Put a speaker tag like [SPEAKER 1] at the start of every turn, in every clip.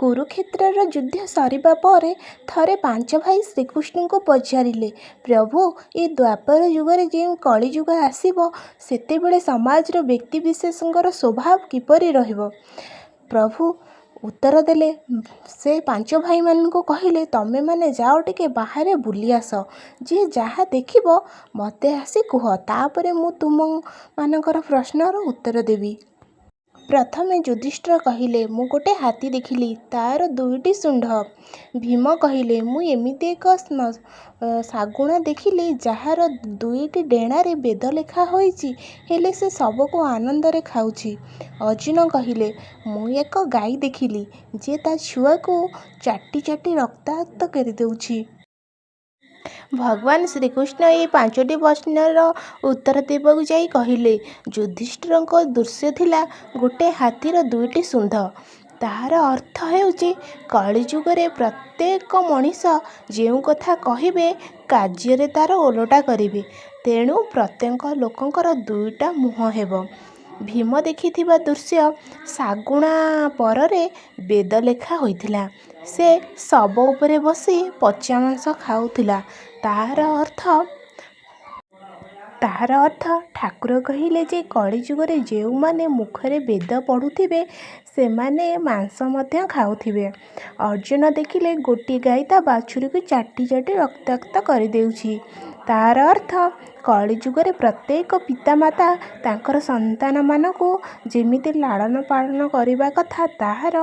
[SPEAKER 1] କୁରୁକ୍ଷେତ୍ରର ଯୁଦ୍ଧ ସରିବା ପରେ ଥରେ ପାଞ୍ଚ ଭାଇ ଶ୍ରୀକୃଷ୍ଣଙ୍କୁ ପଚାରିଲେ, ପ୍ରଭୁ, ଏ ଦ୍ୱାପର ଯୁଗରେ ଯେଉଁ କଳିଯୁଗ ଆସିବ, ସେତେବେଳେ ସମାଜର ବ୍ୟକ୍ତିବିଶେଷଙ୍କର ସ୍ୱଭାବ କିପରି ରହିବ? ପ୍ରଭୁ ଉତ୍ତର ଦେଲେ, ସେ ପାଞ୍ଚ ଭାଇମାନଙ୍କୁ କହିଲେ, ତମେମାନେ ଯାଅ, ଟିକେ ବାହାରେ ବୁଲି ଆସ। ଯିଏ ଯାହା ଦେଖିବ ମୋତେ ଆସି କୁହ। ତାପରେ ମୁଁ ତୁମମାନଙ୍କର ପ୍ରଶ୍ନର ଉତ୍ତର ଦେବି। ପ୍ରଥମେ ଯୁଧିଷ୍ଠିର କହିଲେ, ମୁଁ ଗୋଟେ ହାତୀ ଦେଖିଲି, ତାର ଦୁଇଟି ଶୁଣ୍ଢ। ଭୀମ କହିଲେ, ମୁଁ ଏମିତି ଏକ ଶାଗୁଣା ଦେଖିଲି, ଯାହାର ଦୁଇଟି ଡେଣାରେ ବେଦ ଲେଖା ହୋଇଛି, ହେଲେ ସେ ଶବକୁ ଆନନ୍ଦରେ ଖାଉଛି। ଅର୍ଜୁନ କହିଲେ, ମୁଁ ଏକ ଗାଈ ଦେଖିଲି ଯେ ତା ଛୁଆକୁ ଚାଟି ଚାଟି ରକ୍ତାକ୍ତ କରିଦେଉଛି। ଭଗବାନ ଶ୍ରୀକୃଷ୍ଣ ଏହି ପାଞ୍ଚଟି ପ୍ରଶ୍ନର ଉତ୍ତର ଦେବାକୁ ଯାଇ କହିଲେ, ଯୁଧିଷ୍ଠିରଙ୍କ ଦୃଶ୍ୟ ଥିଲା ଗୋଟେ ହାତୀର ଦୁଇଟି ଶୁଣ୍ଢ। ତାହାର ଅର୍ଥ ହେଉଛି କଳିଯୁଗରେ ପ୍ରତ୍ୟେକ ମଣିଷ ଯେଉଁ କଥା କହିବେ, କାର୍ଯ୍ୟରେ ତାର ଓଲଟା କରିବେ। ତେଣୁ ପ୍ରତ୍ୟେକ ଲୋକଙ୍କର ଦୁଇଟା ମୁହଁ ହେବ। ଭୀମ ଦେଖିଥିବା ଦୃଶ୍ୟ ଶାଗୁଣା ପରରେ ବେଦ ଲେଖା ହୋଇଥିଲା, ସେ ଶବ ଉପରେ ବସି ପଚା ମାଂସ ଖାଉଥିଲା। ତାହାର ଅର୍ଥ ଠାକୁର କହିଲେ ଯେ କଳିଯୁଗରେ ଯେଉଁମାନେ ମୁଖରେ ବେଦ ପଢ଼ୁଥିବେ, ସେମାନେ ମାଂସ ମଧ୍ୟ ଖାଉଥିବେ। ଅର୍ଜୁନ ଦେଖିଲେ ଗୋଟିଏ ଗାଈ ତା ବାଛୁରୀକୁ ଚାଟି ଚାଟି ରକ୍ତାକ୍ତ କରିଦେଉଛି। ତାହାର ଅର୍ଥ କଳିଯୁଗରେ ପ୍ରତ୍ୟେକ ପିତାମାତା ତାଙ୍କର ସନ୍ତାନମାନଙ୍କୁ ଯେମିତି ଲାଳନ ପାଳନ କରିବା କଥା, ତାହାର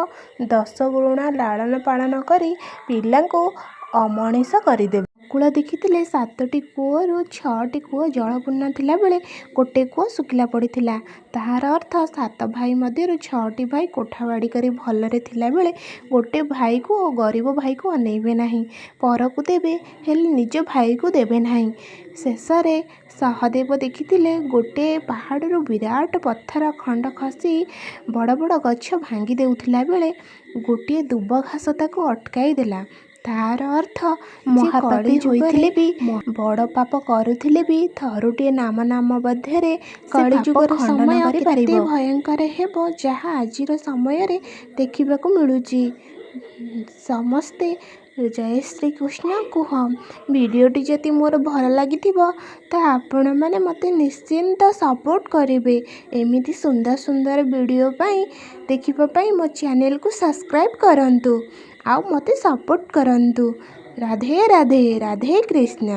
[SPEAKER 1] ଦଶଗୁଣା ଲାଳନ ପାଳନ କରି ପିଲାଙ୍କୁ ଅମଣିଷ କରିଦେବେ। ନକୁଳ ଦେଖିଥିଲେ ସାତଟି କୂଅରୁ ଛଅଟି କୂଅ ଜଳପୂର୍ଣ୍ଣ ଥିଲାବେଳେ ଗୋଟେ କୂଅ ଶୁଖିଲା ପଡ଼ିଥିଲା। ତାହାର ଅର୍ଥ ସାତ ଭାଇ ମଧ୍ୟରୁ ଛଅଟି ଭାଇ କୋଠାବାଡ଼ି କରି ଭଲରେ ଥିଲାବେଳେ ଗୋଟେ ଭାଇକୁ, ଗରିବ ଭାଇକୁ ଅନେଇବେ ନାହିଁ। ପରକୁ ଦେବେ, ହେଲେ ନିଜ ଭାଇକୁ ଦେବେ ନାହିଁ। ଶେଷରେ ସହଦେବ ଦେଖିଥିଲେ ଗୋଟେ ପାହାଡ଼ରୁ ବିରାଟ ପଥର ଖଣ୍ଡ ଖସି ବଡ଼ ବଡ଼ ଗଛ ଭାଙ୍ଗି ଦେଉଥିଲା ବେଳେ ଗୋଟିଏ ଦୁବ ଘାସ ତାକୁ ଅଟକାଇ ଦେଲା। ତାହାର ଅର୍ଥ ମହାପାପୀ ହୋଇଥିଲେ ବି, ବଡ଼ ପାପ କରୁଥିଲେ ବି ଥରୁଟିଏ ରାମ ନାମ ମଧ୍ୟରେ କଳିଯୁଗର
[SPEAKER 2] ଖଣ୍ଡନ
[SPEAKER 1] ସମୟ
[SPEAKER 2] କରିପାରିବ।
[SPEAKER 1] କେତେ ଭୟଙ୍କର ହେବ, ଯାହା ଆଜିର ସମୟରେ ଦେଖିବାକୁ ମିଳୁଛି। ସମସ୍ତେ ଜୟ ଶ୍ରୀକୃଷ୍ଣ କୁହ। ଭିଡ଼ିଓଟି ଯଦି ମୋର ଭଲ ଲାଗିଥିବ, ତ ଆପଣମାନେ ମୋତେ ନିଶ୍ଚିନ୍ତ ସପୋର୍ଟ କରିବେ। ଏମିତି ସୁନ୍ଦର ସୁନ୍ଦର ଭିଡ଼ିଓ ପାଇଁ ଦେଖିବା ପାଇଁ ମୋ ଚ୍ୟାନେଲକୁ ସବସ୍କ୍ରାଇବ୍ କରନ୍ତୁ ଆଉ ମୋତେ ସପୋର୍ଟ କରନ୍ତୁ। ରାଧେ ରାଧେ, ରାଧେ କୃଷ୍ଣ।